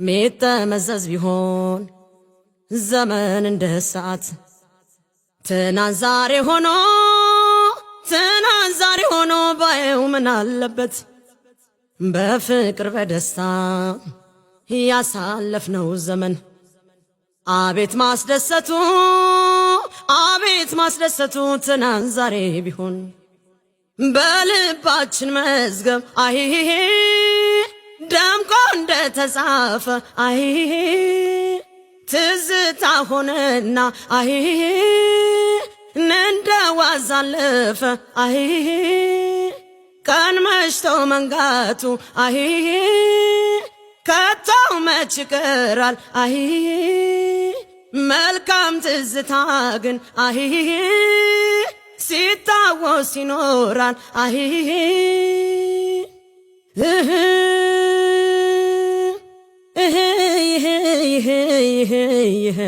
ሚጠመዘዝ ቢሆን ዘመን እንደ ሰዓት፣ ትናንት ዛሬ ሆኖ፣ ትናንት ዛሬ ሆኖ ባየው ምን አለበት? በፍቅር በደስታ ያሳለፍነው ዘመን አቤት ማስደሰቱ፣ አቤት ማስደሰቱ፣ ትናንት ዛሬ ቢሆን በልባችን መዝገብ አይሄ ደምቆ እንደተጻፈ፣ አይሄ ትዝታ ሆነና አይሄ እንደ ዋዛ አለፈ፣ አይሄ ቀን መሽቶ መንጋቱ አይሄ ከቶ መች ይቀራል፣ አይሄ መልካም ትዝታ ግን አይሄ ሲታወስ ይኖራል፣ አይሄ እህ እህ ይህ ይህ ይህ ይህ።